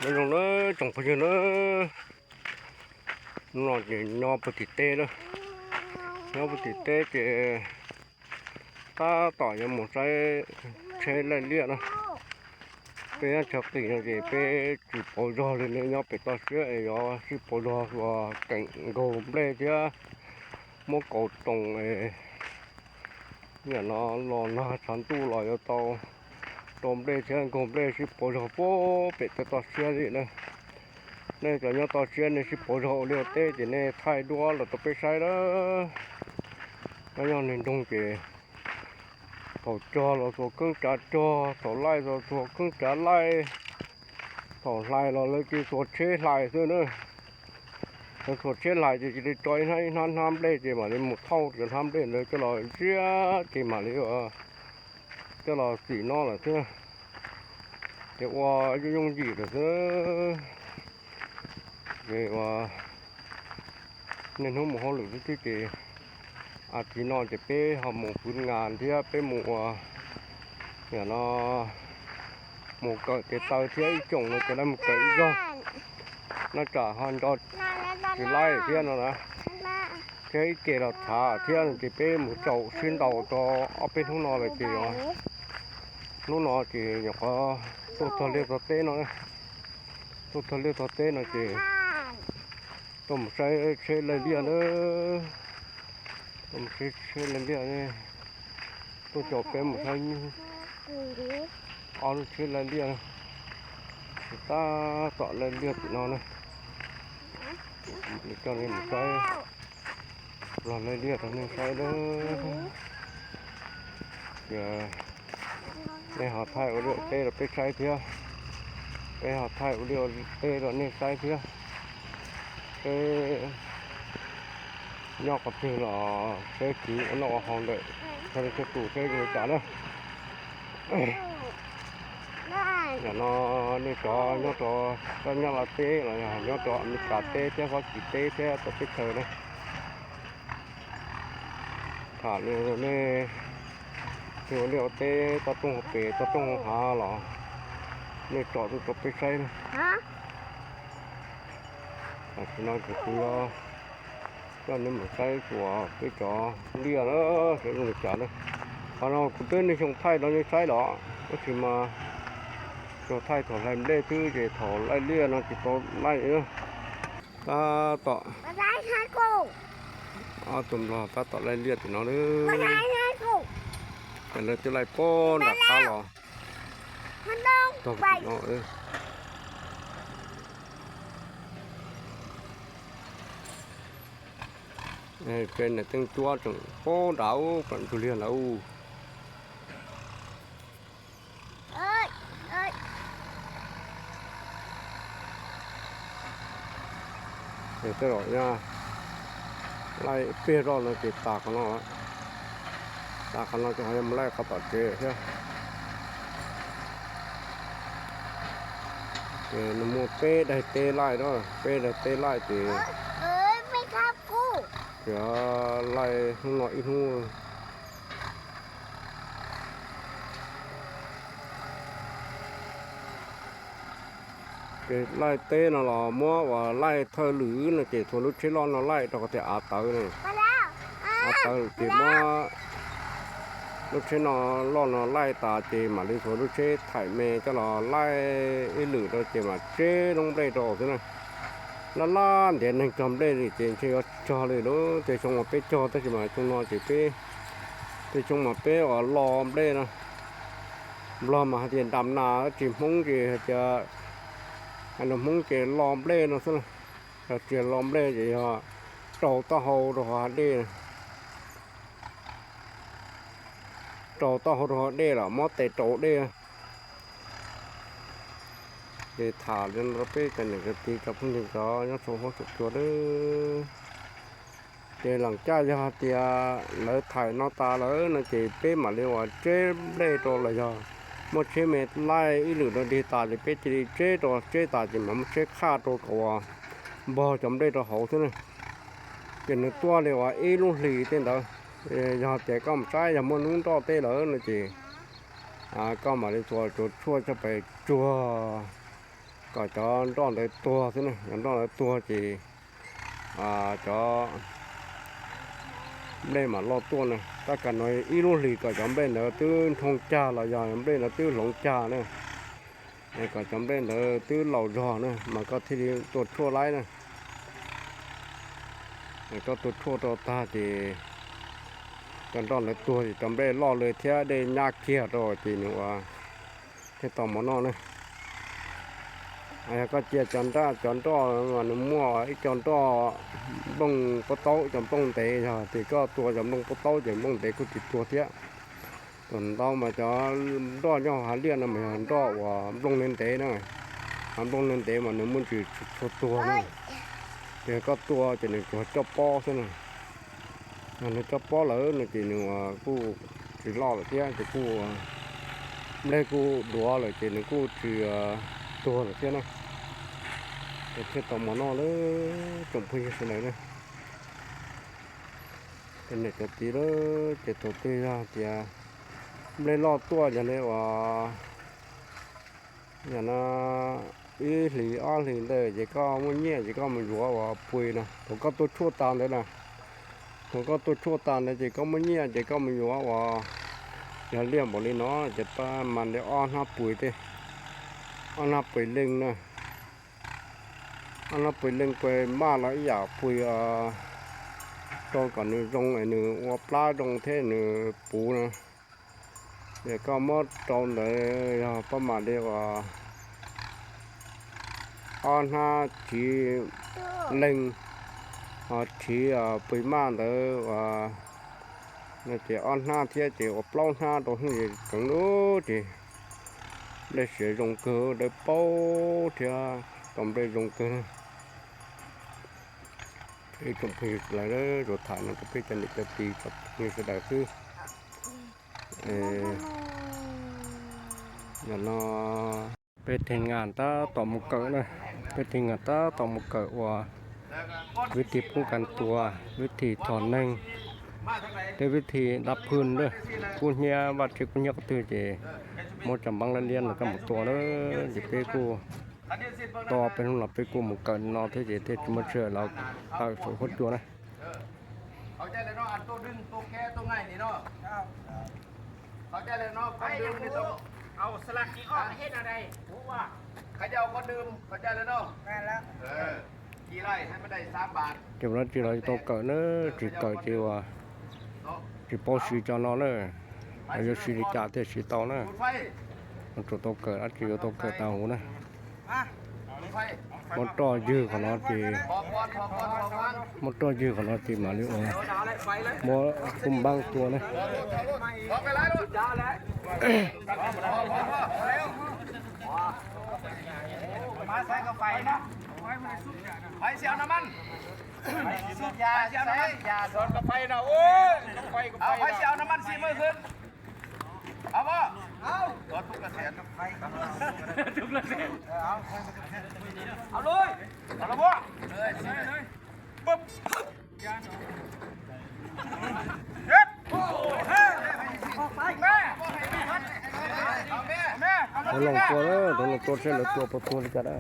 Nyob zoo na tsoom phooj ywg na, hnub no ces nyob puag tim teb na, nyob puag tim teb ces tab tom yuav mus saib tsheb laij liaj na. Peb nyob chaw qis no ces peb tsis pauv zog li ne, nyob pem toj siab es yuav sib pauv zog uas keem nkaug nplej thiab muab kaus toom es nim no los nag tshav ntuj los yuav tau rau nplej thiab nkaug nplej sib pauv zog puag pem tej toj siab li na. Nej cov nyob toj siab nej sib pauv zog ua liaj ua teb ces nej thaij duab los rau peb saib lawm. Nyob nyob neeg nroog ces thaum cog los xuas kheeb tsav cog, thaum laij los xuas kheeb tsav laij, thaum hlais los lawv cia xuas tsheb hlais xwb na. Lawv xuas tsheb hlais ces cia li tso ib hnab ib hnab nplej ces mam li mus thauj cov hnab nplej ntawd coj los ziab ces mam li coj los xim no lawm thiab. Ces ua yooj yooj yim lawm xwb. Ces ua niaj hnub mus hauj lwm xwb xwb ces a tsis no ces peb ho mus pw ngas thiab peb mus ua, nim no mus kawm tes taw thiab ib tsoom no ces lawv mus kawm ib zaug, nyob tsam ho nco tsis laij thiab no na. Thiab ib ce los txhav thiab ces peb mus tsaum sib ntaus tau ob peb hnub no lawm ces hnub no ces nyuam qhuav tuaj txog liaj txog teb no, tuaj txog liaj txog teb no ces tuaj mus saib tsheb laij liaj na, tuaj mus saib tsheb laij liaj, tuaj caum peb mus saib ob lub tsheb laij liaj, tab tom laij liaj tim no na. Coj nej mus saib los laij liaj rau nej saib na. Ces nej ho thaij ua liaj ua teb rau peb saib thiab, peb ho thaij ua liaj ua teb rau nej saib thiab. Peb nyob qhov twg los peb kwv ua noj ua haus ntawm txhua leej txhua tus seb zoo li cas na. Yam no nej cov nyob rau Nyab Laj teb los yog nyob rau Amelikas teb thiab Fab Kis teb thiab txhua teb chaws na, tham li nej ua liaj ua teb toj roob hauv pes toj roob hauv hav los nej tso tuaj rau peb saib na. Tam sim no ces kuv yuav coj nej mus saib txuas peb cov liaj na, saib zoo li cas na. Qhov no kuv twb niaj xyoo thaij rau nej saib los tab sis mas tsuas thaij thaum hlais nplej xwb ces thaum laij liaj no tsis tau laij. Tab tom ob tug nplog tab tom laij liaj tim no, ces lawv twb laij puag nram qab los txog tim no. Peb niam teeb cuab tseem puag nrad ub, pom ntug liag lawm. Ces tej zaum laij pliag zoj no ces tas qhov no, tas qhov no ces ho yuav mus laij qhov tom tsev thiab. Ces nws muaj peb daim teb laij na, peb daim teb laij ces, ces laij hnub no ib hnub. Ces laij teb no los muab ua laij thawj lwm no ces txhua lub tsheb loj no laij rau qhov tias av tawv na. Av tawv ces muab lub tsheb no loj no laij tas ces mam li txhua lub tsheb thaim me coj los laij ib lwm rau ces mam tseb lub nplej rau xwb na. Laj laj ntiav neeg cog nplej li ces ntshe yuav tsis cog li lawm. Tej xyoo mas peb cog tab sis mas xyoo no ces peb, tej xyoo mas peb ua lo nplej no. Nplog mas hais tias nram nas, tsis Hmoob ces hais tias, hais lus Hmoob ces lo nplej no xwb. Yog tsis lo nplej ces yog rau taub hau rau hauv dej, rau taub hau rau hauv dej los muab tes rau dej. Ces tham li no rau peb cov niam cov txiv cov phooj ywg cov nyob saum huab saum cua lawm. Ces leem caj yog hais tias lawv thaim no tas lawm no ces peb mam li ua tseb nplej rau los yog muab tsheb me laij ib lwm rau dig tas ces peb cia li tseb rau, tseb tas ces mam muab tsheb qhaj rau kom uas npog cov nplej rau hauv xwb na. Ces nws tuaj li uas ib lub hlis tej ntawd. Yog tias koj mus saib yog muaj hnub nroj teb lawm no ces koj mam li txuas tsuag tshuaj coj pes tsuag kom cov nroj ntawd tuag xwb na, cov nroj ntawd tuag ces cov nplej mam loj tuaj na. Tab kav no ib lub hlis kom cov nplej ntawd twb nrhoo cag los yog nplej ntawd twb hloov cag na, kom cov nplej ntawd twb laus zog na mas koj thiaj li tua tshuaj laib na. Koj tua tshuaj rau tag ces cov nroj ntawd tuag ces cov nplej loj li thiab dej nyab kiag rau ces nws ua thiaj tau mov noj na. Yog koj cia cov nraj cov nroj mas nws muaj ib co nroj nplooj pob taub, ib co nplooj ntev, yog tias koj tua cov nplooj pob taub ces nplooj ntev kuj tsis tuag thiab. Thaum ntau mas cov nroj nyob hav liaj no mas yog nroj uas nplooj ntev ntev na, hav nplooj ntev ntev mas nws muaj ntsis tsis tshua tuag na. Ces koj tua ces nws tsuas coj pob xwb na. Yog nws coj pob lawm no ces nws kuj tsis loj lawm thiab ces kuj nplej kuj duav lawm ces nws kuj tsis tuag lawm thiab na. Ces thiaj tau mov noj lawm tsoom phooj ywg sawv daws na. Cov niam cov txiv lawm ces thaum twg yog tias nplej loj tuaj yog li uas yog no ib hlis ob hlis ntawd ces koj muaj nyiaj ces koj mus yuav uas pui no, thaum koj tua tshuaj tas ntawd na, thaum koj tua tshuaj tas ntawd ces koj muaj nyiaj ces koj mus yuav uas yog liaj npaum li no ces pab mas li ob hnab pui tej, ob hnab pui leej na. Ob hnab pui leej pui maj los ib yam pui rau kom nws zoo es nws ua plab zoo thiab nws puv na. Ces koj muab rau ntawd yog pab mam li uas ob hnab tsiv leej, ho tsiv pui maj ntawd uas no ces ob hnab thiab ces ua plaub hnab rau hnub tseem lub ces nplej siav zoo kawg dawb paug thiab tau nplej zoo kawg. Ib tsoom phooj ywg sawv daws, tsuas tham no rau peb cov niam cov txiv tsoom phooj ywg sawv daws xwb. Yog no peb team ngam tab tom mus kawm na, peb team ngam tab tom mus kawm uas vib thi poob kas tuas, vib thi thom neeg, thiab vib thi dab phwj na. Kub hnyiab vaj tse kub hnyiab qhov twg ces muab cov npaab liab liab no coj mus tua na. Ces peb kuj tos peb hnub no peb kuj mus kawm no thiab ces thiaj tsis muaj sij hawm los tawm saum huab cua na. Ces ua dab tsi los tsis tau kawm na, tsis kawm ces ua tsis paub siv cov no na, yuav siv li cas thiaj siv tau na. Tsuas tau kawm dab tsi yuav tau kawm tag huv na. Muab roj ywg qhov no ces, muab roj ywg qhov no ces mam li ua, muab kub npaab tua na. Tau loo tua, tau loo tua seb lawv tua puas tuag li cas na.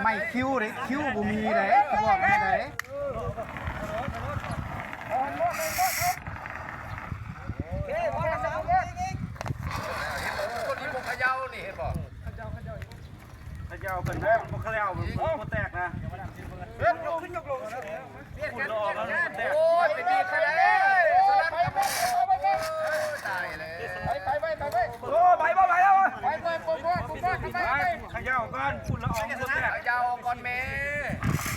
Mày khiu đấy, khiu của mì đấy, của mày đấy. Con, con, con mèo.